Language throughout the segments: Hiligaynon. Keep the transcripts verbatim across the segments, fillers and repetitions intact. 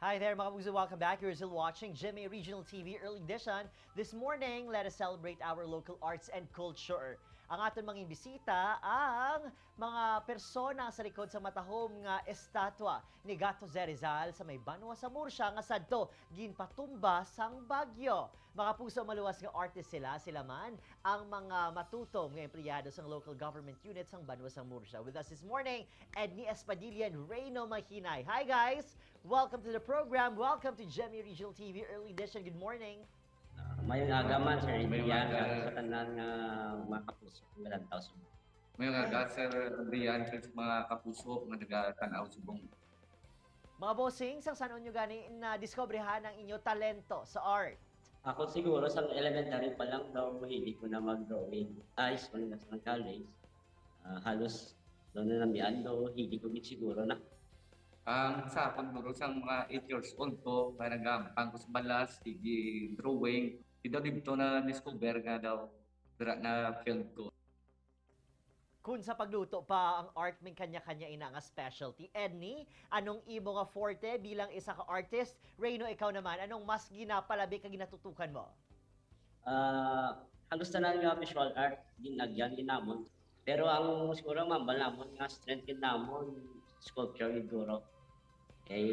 Hi there, mga kapuso. Welcome back. You're still watching G M A Regional T V Early Edition. This morning, let us celebrate our local arts and culture. Ang aton mga imbisita, ang mga persona sa likod sa matahom nga estatwa ni Gato Jose Rizal sa may banwa sa Murcia nga sadto ginpatumba sang bagyo. Mga kapuso, maluwas nga artist sila, sila man ang mga matutom nga empleyado sang local government unit sang banwa sang Murcia. With us this morning, Edney Espadilla and Reyno Mahinay. Hi, guys! Welcome to the program. Welcome to G M A Regional T V Early Edition. Good morning. Ah, mayong aga man, Sir Mayong Adrian, aga. Sa tanan nga mga kapuso nga naglantaw sa mundo. Mayong aga, Sir Adrian, sa mga kapuso nga nagatan-aw subong. Mga bossing, sang san-o nyo gani na-discobrehan ang inyo talento sa art? Ako siguro, sa elementary pa lang daw, mahilig ko na mag-drawing. High school na sa college, ah, halos daw na namian daw, hilig ko gid siguro na. Ang sa akon, guro, sang mga eight years old ko, nga nagampang ko sa balas, sige drawing. Di daw dito na discover nga daw dira na field ko. Kung sa pagluto pa, ang art may kanya-kanya ina nga specialty. Edney, anong imo nga forte bilang isa ka artist? Reyno, ikaw naman, anong mas ginapalabi ka ginatutukan mo? Ah, halos tanan nga visual art, ginagyan din namon. Pero ang siguro ang mambal namon nga strength gid namon, sculpture gid guro. Kay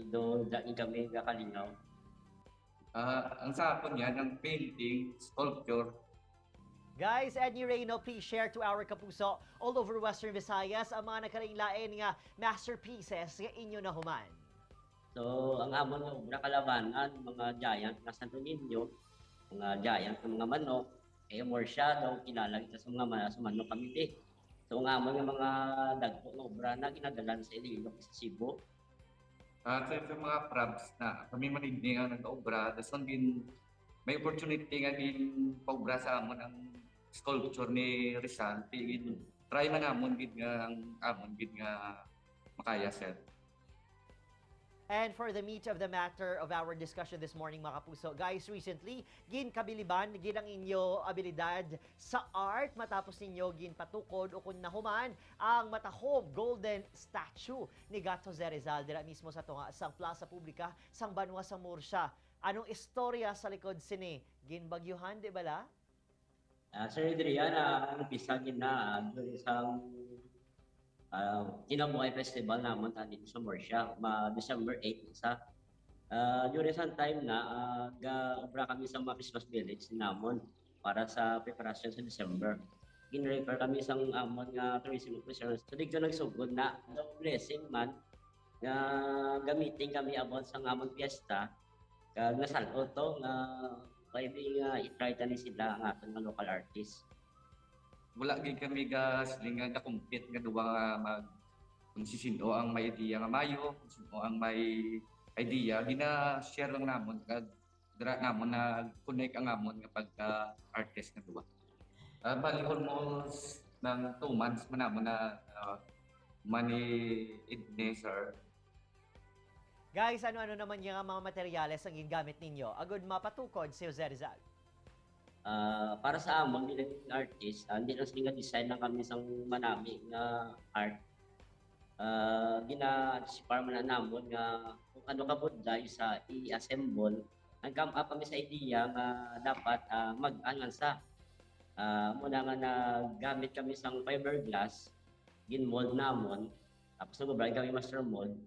do dagin kami nga kalingaw. Ah, ang sa akon yan, ang painting, sculpture. Guys, Edney, Reyno, please share to our kapuso all over Western Visayas ang mga nagkalain-lain nga masterpieces nga inyo nahuman. So, ang amon nga obra kalabanan, mga giant nga Santo Niño, mga giant nga mga manok, kay more siya daw kilala kita sa mga ma-, sa manok kami di. So, ang amon nga mga dagko nga obra na ginadalan sa Iloilo, sa Cebu. Ah, sa, sa mga props na, kami man gid ang nag-obra, dason gin may opportunity nga ginpaobra sa amon ang sculpture ni Rizal. Di gin try man namon gid nga ang amon gid nga makaya, sir. And for the meat of the matter of our discussion this morning, mga kapuso, guys, recently, ginkabiliban gid ang inyo abilidad sa art matapos ninyo ginpatukod o kung nahuman ang matahom golden statue ni Gato Jose Rizal dira mismo sa tunga sang Plaza Publica sang banwa sa Murcia. Anong istorya sa likod sini? Ginbagyuhan, di bala? Ah, Sir Adrian, ah, ang umpisa gid na, ah, during sa, ah, Kinabuhi Festival namon ta dito sa Murcia, ma December eight isa. Ah, during sa time na, ah, ga-obra kami sa mga Christmas village namon para sa preparasyon sa December. Gin-refer kami sa amon nga tourism officer. So, dito nagsugod na, the blessing man, nga gamitin kami about sa amon piyesta, kag nasal-ot to nga maybe nga i-try ta ni sila ang aton nga local artist. Wala gid kami ga siling nga ga-compete nga duwa nga mag kung si sino ang may idea nga mayo, kung sino ang may idea, gina-share lang namon kag dira namon na connect ang amon nga pagka-artist nga duwa. Ah, bali almost nang two months man namon na uh, mani Edney, sir. Guys, ano-ano naman yung mga materyales ang gingamit ninyo agud mapatukod si Jose Rizal? Ah, para sa amon bilang artist, ah, hindi lang sila design lang kami sang manami nga art. Ah, gina-anticipar man na namon nga kung ano kabudlay sa i-assemble. Nag-come up kami sa idea nga dapat, ah, mag-an man sa. Ah, muna nga nagamit kami sang fiberglass, gin-mold namon, tapos nag-obra kami master mold.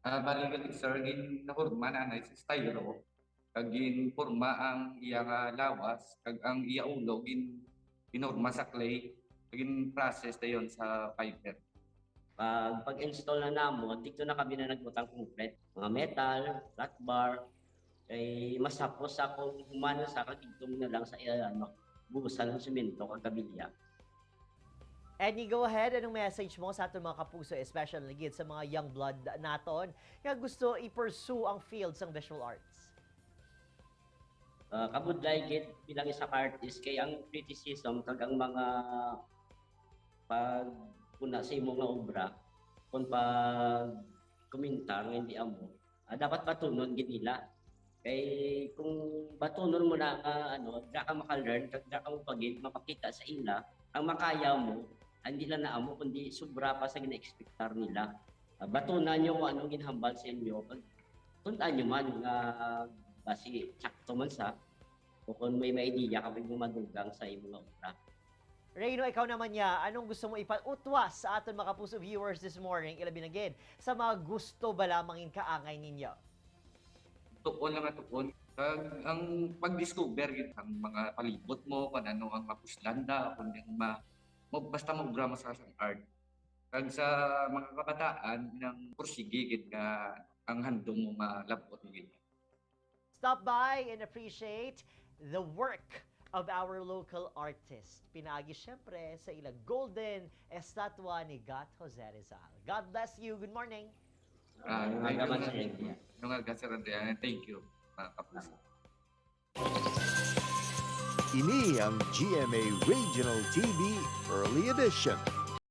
Ah, bali gali, sir, gin nahurma na anay sa styro, kag ginporma ang iya nga lawas, kag ang iya ulo gin pinurma sa clay, kag gin-process dayon sa fiber. Pag, pag-install na namon, dito na kami na nagbutang concrete, mga metal, flat bar, kay mas hapos sa kung humano sa kag dito na lang sa, eh, ano, buhusan ng semento kag kabilya. Edney, go ahead. Anong message mo sa aton mga kapuso, especially gid sa mga young blood naton nga gusto i-pursue ang field sang visual arts? Ah, kabudlay gid bilang isa ka artist kay ang criticism kag ang mga pagkuna sa imo nga obra, kung pag komentar nga hindi amo, ah, dapat batunon gid nila. Kay kung batunon mo na nga, ano, dira ka maka-learn, kag dira ka mapagid, mapakita sa ila ang makaya mo, ah, hindi lang na amo, kundi sobra pa sa gina-expectar nila. Ah, batunan nyo kung anong ginhambal sa inyo. Pag Kung ano man nga basi sakto man sa, o kung may maidiya ka, pwede mo madugang sa imo nga obra. Reyno, ikaw naman niya, anong gusto mo ipautwas sa aton mga kapuso viewers this morning? Ilabi na gid sa mga gusto bala mangin kaangay ninyo. Tuon lang nga tuon. Kag ang pag-discover gid ang mga palibot mo, kung ano ang mapuslanda, kung yung ma, mo, basta maobra mo sa, sa art. Kag sa mga kabataan, nang pursigi gid nga ang handom mo malabot gid. Stop by and appreciate the work of our local artists. Pinaagi siyempre sa ila golden estatwa ni Gat Jose Rizal. God bless you. Good morning. Ah, Ang thank you, agaman sa Sir. inyo. Yung agaman, Sir Andrea, thank you, mga kapuso. Ini ang G M A Regional T V Early Edition.